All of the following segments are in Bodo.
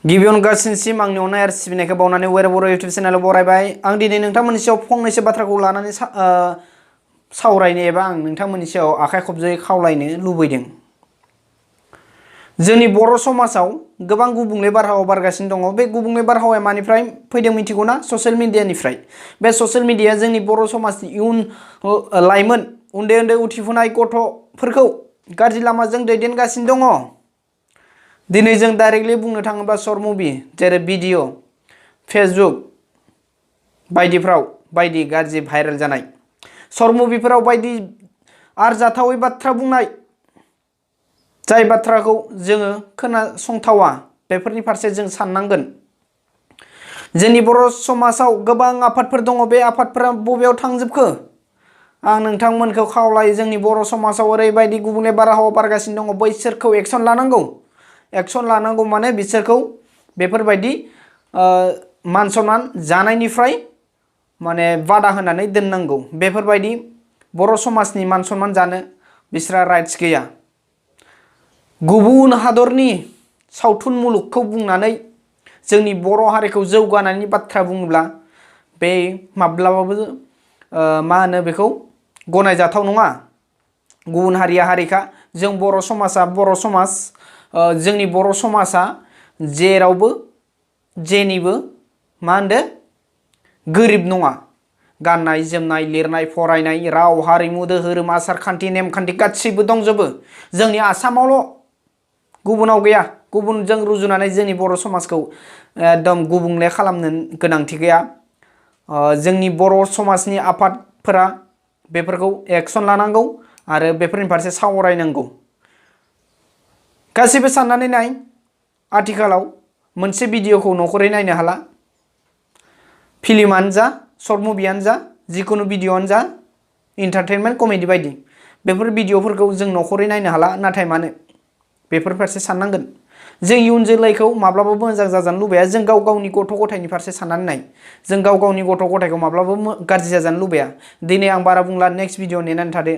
गिबियावनो गासिनसिम आंनि अननाय आरो सिबिनायखौ बावनानै वेर बर' इउटिउब चेनेलाव बरायबाय। आं दिनै नोंथांमोननि सायाव फंनैसो बाथ्राखौ लानानै सावरायनो एबा आं नोंथांमोननि सायाव आखाइ खबजोयै खावलायनो लुबैदों। जोंनि बर' समाजाव गोबां गुबुंले बारहावा बारगासिनो दङ। बे गुबुंले बारहावाया मानिफ्राय फैदों मिथिगौ ना? ससियेल मिडियानिफ्राय। बे ससियेल मिडियाया जोंनि बर' समाजनि इयुन लाइमोन उन्दै उन्दै उथिफुनाय गथ'फोरखौ गाज्रि लामाजों दैदेनगासिनो दङ। दिनै जों डाइरेक्टलि बुंनो थाङोब्ला शर्ट मुभि जेरै भिडिअ फेसबुक बायदिफ्राव बायदि गाज्रि भाइरेल जानाय शर्ट मुभिफोराव बायदि आरजाथावै बाथ्रा बुंनाय, जाय बाथ्राखौ जोङो खोनासंथावा, बेफोरनि फारसे जों साननांगोन। जोंनि बर' समाजाव गोबां आफादफोर दङ। बे आफादफोरा बबेयाव थांजोबखो? आं नोंथांमोनखौ खावलायो, जोंनि बर' समाजाव ओरैबायदि गुबुंले बारहावा बारगासिनो दङ, बैसोरखौ एक्सन लानांगौ। एक्सन लानांगौ माने बिसोरखौ बेफोरबायदि मान सनमान जानायनिफ्राय माने बादा होनानै दोननांगौ। बेफोरबायदि बर' समाजनि मान सनमान जानो बिसोरहा राइट्स गैया। गुबुन हादरनि सावथुन मुलुगखौ बुंनानै जोंनि बर' हारिखौ जौगानायनि बाथ्रा बुङोब्ला बे माब्लाबाबो मा होनो बेखौ गनायजाथाव नङा। गुबुन हारिया हारिखा, जों बर' समाजा बर' समाज। जोंनि बर' समाजा जेरावबो जेनिबो मा होनदो गोरिब नङा। गाननाय जोमनाय, लिरनाय, फरायनाय, राव, हारिमु, धोरोम, आसार खान्थि, नेमखान्थि गासैबो दंजोबो। जोंनि आसामावल' गुबुनाव गैया। गुबुनजों रुजुनानै जोंनि बर' समाजखौ एकदम गुबुंले खालामनो गोनांथि गैया। जोंनि बर' समाजनि आफादफोरा बेफोरखौ एक्सन लानांगौ आरो बेफोरनि फारसे सावरायनांगौ। गासैबो साननानै नाय, आथिखालाव मोनसे भिडिअखौ न'खरै नायनो हाला। फिल्मानो जा, शर्ट मुभियानो जा, जिखुनु भिडिअआनो जा, इन्टारटेनमेन्ट कमेडि बायदि बेफोर भिडिअफोरखौ जों न'खरै नायनो हाला। नाथाय मानो? बेफोर फारसे साननांगोन। जों इयुन जोलैखौ माब्लाबाबो मोजां जाजानो लुबैया। जों गाव गावनि गथ' गथायनि फारसे साननानै नाय। जों गाव गावनि गथ' गथायखौ माब्लाबाबो गाज्रि जाजानो लुबैया। दिनै आं बारा बुंला, नेक्स्ट भिडिअ नेनानै थादो।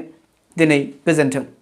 दिनै गोजोन्थों।